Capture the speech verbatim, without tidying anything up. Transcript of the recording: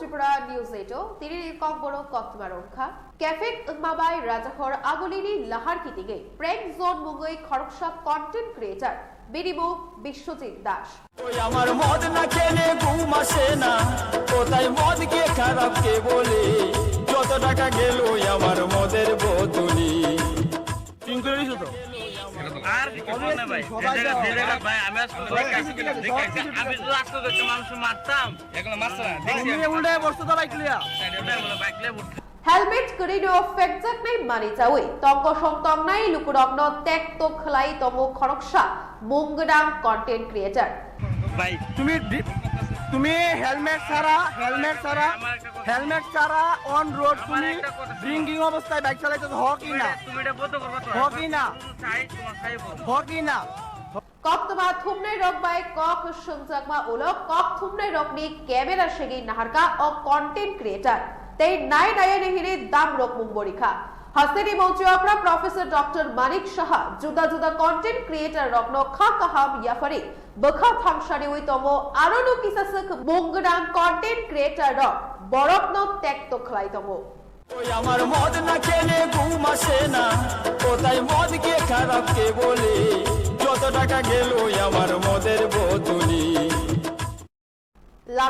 Tripura News eight o tini ni kokborok koktwma rwngkha. Kefek wngma bai Rajahor Agulini lahar kitingwi prank zone mungwi khoroksa content creator, bini mung Biswajit Das. ওই আমার মদ না খেলে ঘুম আসে না, কোথায় মদ কে খারাপ কে বলে, যত টাকা গেল আমার মদের বোতলে। চিন্তা করিস তো? আর কিছু না ভাই, যে জায়গা, যে জায়গা ভাই, আমি আজকে দেখে আসছি, দেখে আসছি। আমি তো আজকে দেখতে মানুষ মারতাম। এগুলো মারছে না, দেখছি তুমি আমি। উল্টায় বসছো তো বাইক লিয়া। উল্টায় বলো, বাইক লিয়া বসছে। Helmet kwrwino phekjaknai manwi chawi tongkosong tongnai lukurokno tekto khlai tongo khoroksa mung gwnang content creator. ভাই, তুমি ডি-, তুমি হেলমেট ছাড়া, হেলমেট ছাড়া, আমার একটা কথা। হেলমেট ছাড়া অন রোড আমার তুমি একটা কথা শুনো। ড্রিঙ্কিং অবস্থায় বাইক চালাইতে হকি না? তুমি এটা বন্ধ করবা তো? হকি না? চাই, তোমার চাই বলো। হকি না? Koktwma thumnai rok bai kok swngjakma ulo kok thumnai rokni camera segwi naharkha o content creator tei nai nai ani hini dam rok mung borikha. Hasteni mongchwakra Professor Doctor Manik Saha juda juda content creator rokno kha kaham yapharwi bwkha thangsariwi tongo, aro no kisa swk mung gwnang content creator rok borokno tekto khlai tongo. ওই আমার মদ না খেলে ঘুম আসে না, কোথায় মদ কে খারাপ কে বলে, যত টাকা গেল আমার মদের বোতলে।